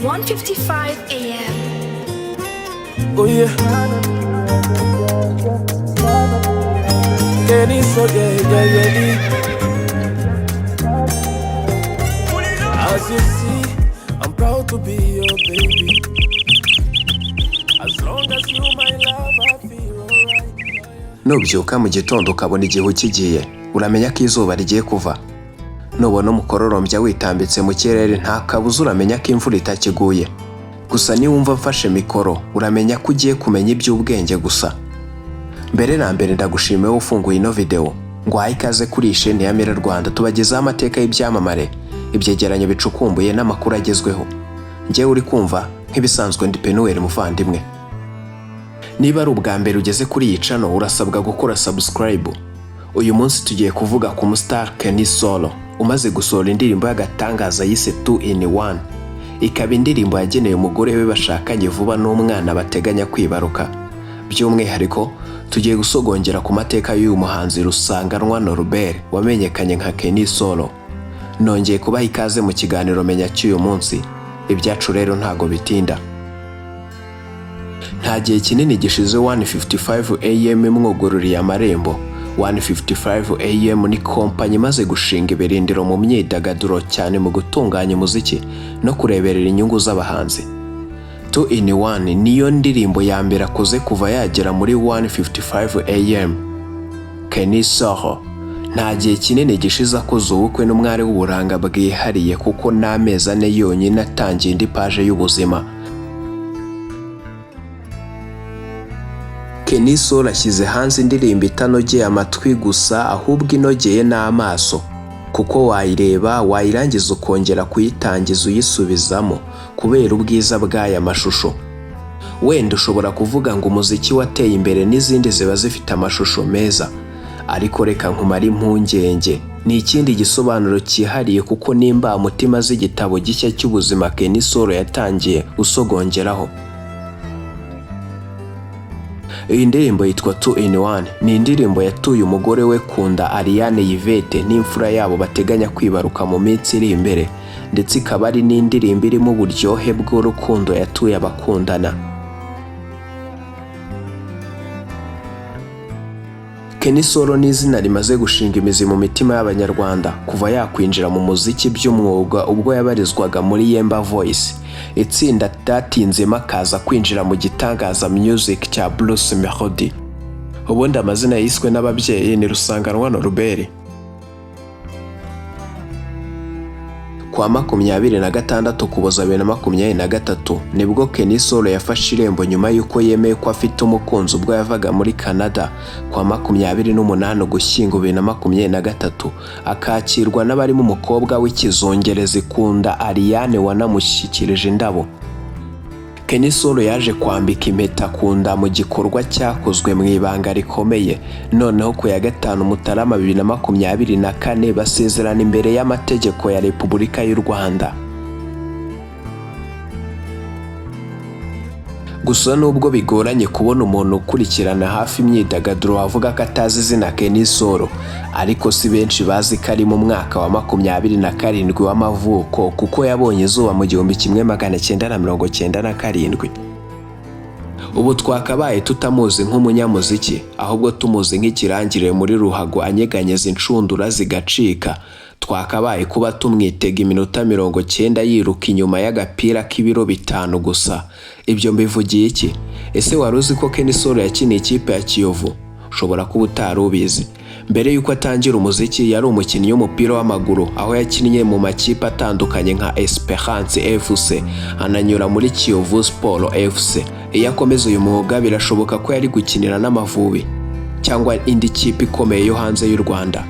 1:55 a.m. Oh yeah. Kenny so yeah, yeah, yeah. As you see, I'm proud to be your baby. As long as you my love, I feel alright. Nubyuka mu gitondo ukabona igihu kigiye, uramenya ko izuba rigiye kuva. Nubona umukororombya witambitse mu kirere, nta kabuza uramenya ko imvura itakiguye. Gusa niwumva mfashe mikoro, uramenya ko ugiye kumenya iby'ubwenge gusa. Mbere na mbere, ndagushimiye wowe ufunguye ino video ngo uhaye ikaze kuri iyi sheni ya Mira Rwanda. Tubagezaho amateka y'ibyamamare, ibyegeranyo bicukumbuye n'amakuru agezweho. Njyewe uri kumva nk'ibisanzwe ndi Penuel Muvandimwe. Niba ari ubwa mbere ugeze kuri iyi channel, urasabwa gukora subscribe. Uyu munsi tugiye kuvuga ku mustar Kenny Solo umaze gusohora indirimbo y'agatangaza yise 2 in 1, ikaba indirimbo yagenewe umugore we bashakanye vuba n'umwana bateganya kwibaruka. By'umwihariko tugiye gusogongera ku mateka y'uyu muhanzi Rusanganwa Norbert wamenyekanye nka Kenny Solo. Nongeye kubaha ikaze mu kiganiro Menya cy'uyu munsi. Ibyacu rero ntago bitinda. Nta gihe kinini gishize 155 AM mwugururiye amarembo. 155 AM ni kompanyi imaze gushinga ibirindiro mu myidagaduro, cyane mu gutunganya umuziki no kureberera inyungu z'abahanzi. 2 in 1 niyo ndirimbo ya mbere akoze kuva yagera muri 155 AM. Kenny Solo nta gihe kinini gishize akoze ubukwe n'umwari w'uburanga bwihariye, kuko n'amezi 4 yonyine atangiye indi paje y'ubuzima. Kenny Solo ashyize hanze indirimbo itanogeye amatwi gusa, ahubwo inogeye n'amaso, kuko wayireba wayirangiza ukongera kuyitangiza uyisubizamo kubera ubwiza bw'aya mashusho. Wenda ushobora kuvuga ngo umuziki wateye imbere n'izindi ziba zifite amashusho meza, ariko reka nkumare impungenge, ni ikindi gisobanuro cyihariye, kuko n'imbamutima z'igitabo gishya cy'ubuzima Kenny Solo yatangiye usogongeraho. Iyi ndirimbo yitwa 2 in 1, ni indirimbo yatuye umugore we Kunda Ariane Yvette n'imfura yabo bateganya kwibaruka mu minsi iri imbere, ndetse ikaba ari n'indirimbo irimo uburyohe bw'urukundo yatuye abakundana. Kenny Solo ni izina rimaze gushinga imizi mu mitima y'Abanyarwanda kuva yakwinjira mu muziki by'umwuga ubwo yabarizwaga muri Yemba Voice, itsinda ryatinzemo akaza kwinjira mu gitangaza music cya Bruce Melody. Ubundi amazina yiswe n'ababyeyi ni Rusanganwa Norbert. Kuwa 26 Ukuboza 2023 nibwo Kenny Solo yafashe irembo nyuma y'uko yemeye ko afite umukunzi ubwo yavaga muri Canada kuwa 28 Ugushyingo 2023, akakirwa n'abarimo umukobwa w'ikizungerezi Kunda Ariane wanamushyikirije indabo. Kenny Solo yaje kwambika impeta Kunda mu gikorwa cyakozwe mu ibanga rikomeye, noneho ku ya 5 Mutarama 2024 basezerana imbere y'amategeko ya Repubulika y'u Rwanda. Gusa nubwo bigoranye kubona umuntu ukurikirana hafi imyidagaduro wavuga ko atazi izina Kenny Solo, ariko si benshi bazi ko ari mu mwaka wa 27 w'amavuko, kuko yabonye izuba mu 1997. Ubu twakabaye tutamuzi nk'umunyamuziki, ahubwo tumuzi nk'ikirangirire muri ruhago anyeganyeza inshundura zigacika. Twakabaye kuba tumwitega iminota 90 yiruka inyuma y'agapira k'ibiro 5 gusa. Ibyo mbivugiye iki? Ese wari uzi ko Kenny Solo yakiniye ikipe ya Kiyovu? Ushobora kuba utari ubizi. Mbere y'uko atangira umuziki yari umukinnyi w'umupira w'amaguru, aho yakinnye mu makipe atandukanye nka Esperance FC, ananyura muri Kiyovu Sport FC. Iyo akomeza uyu mwuga birashoboka ko yari gukinira n'Amavubi cyangwa indi kipe ikomeye yo hanze y'u Rwanda.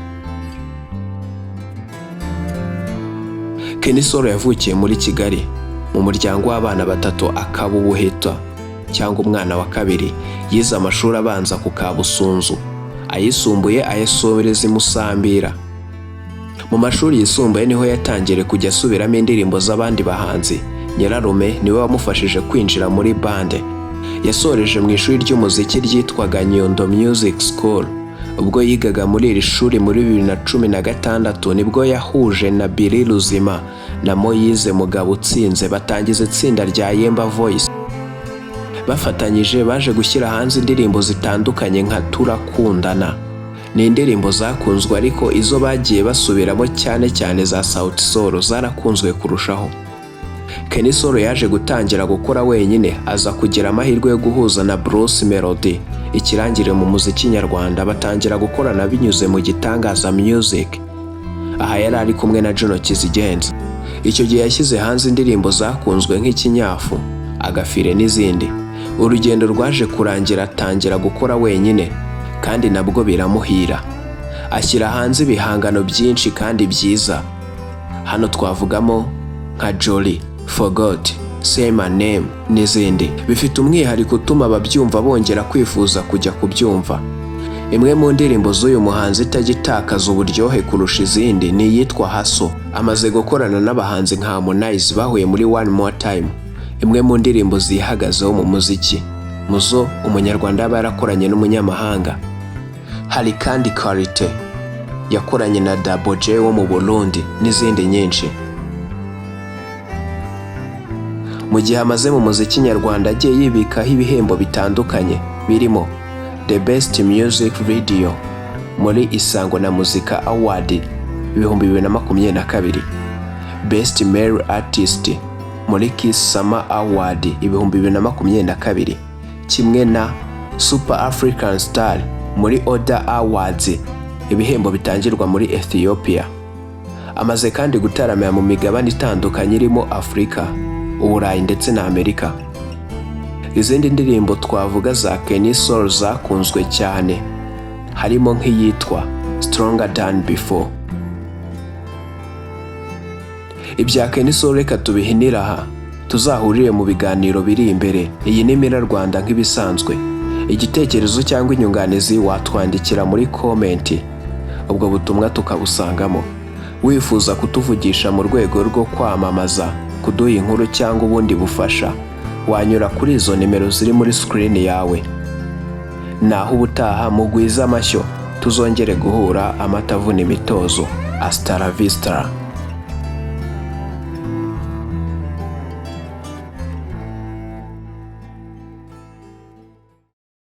Kenny Solo yavukiye muri Kigali mu muryango w'abana batatu, akaba ubuheta cyangwa umwana wa kabiri. Yize amashuri abanza ku Kabusunzu, ayisumbuye ayasoreza i Musambira. Mu mashuri yisumbuye niho yatangiriye kujya asubiramo indirimbo z'abandi bahanzi. Nyirarume niwe wamufashije kwinjira muri bande. Yasoreje mu ishuri ry'umuziki ryitwaga Nyundo Music School. Ubwo yigaga muri iri shuri muri 2016 nibwo yahuje na Billy Ruzima na Moise Mugabo utsinze batangiza itsinda rya Yemba Voice. Bafatanyije baje gushyira hanze indirimbo zitandukanye nka Turakundana. Ni indirimbo zakunzwe, ariko izo bagiye basubiramo, cyane cyane za Sauti Sol, zarakunzwe kurushaho. Kenny Sol yaje gutangira gukora wenyine, aza kugira amahirwe yo guhuza na Bruce Melody, ikirangirire mu muziki nyarwanda, batangira gukorana binyuze mu Gitangaza Music. Aha yari ari kumwe na Juno Kizigenza. Icyo gihe yashyize hanze indirimbo zakunzwe nk'Ikinyafu, Agafire n'izindi. Urugendo rwaje kurangira atangira gukora wenyine, kandi nabwo biramuhira, ashyira hanze ibihangano byinshi kandi byiza. Hano twavugamo nka Jolly, Forgot, Say My Name n'izindi. Bifite umwihariko utuma ababyumva bongera kwifuza kujya kubyumva. Imwe mu ndirimbo z'uyu muhanzi itajya itakaza uburyohe kurusha izindi ni iyitwa Hustle. Amaze gukorana n'abahanzi nka Harmonize, bahuye muri One More Time, imwe mu ndirimbo zihagazeho mu muziki muzo umunyarwanda yaba yarakoranye n'umunyamahanga. Hari kandi Karite yakoranye na Double J wo mu Burundi n'izindi nyinshi. Mu gihe amaze mu muziki nyarwanda, agiye yibikaho ibihembo bitandukanye birimo The Best Music Video muri Isango na Muzika Award 2022, Best Male Artist muri Kiss Summer Award 2022, kimwe na Super African Star muri Oda Awards, ibihembo bitangirwa muri Ethiopia. Amaze kandi gutaramira mu migabane itandukanye irimo Afurika, Uburayi ndetse na Amerika. Izindi ndirimbo twavuga za Kenny Sol zakunzwe cyane harimo nk'iyitwa Stronger Than Before. Ibya Kenny Sol reka tubihinire aha, tuzahurire mu biganiro biri imbere. Iyi ni Mira Rwanda nk'ibisanzwe. Igitekerezo cyangwa inyunganizi watwandikira muri comment, ubwo butumwa tukabusangamo. Wifuza kutuvugisha mu rwego rwo kwamamaza, kuduha inkuru cyangwa ubundi bufasha, wanyura kuri izo nimero ziri muri screen yawe. Naho ubutaha, mugwize amashyo, tuzongere guhura amata avuna imitozo. Hasta la vista.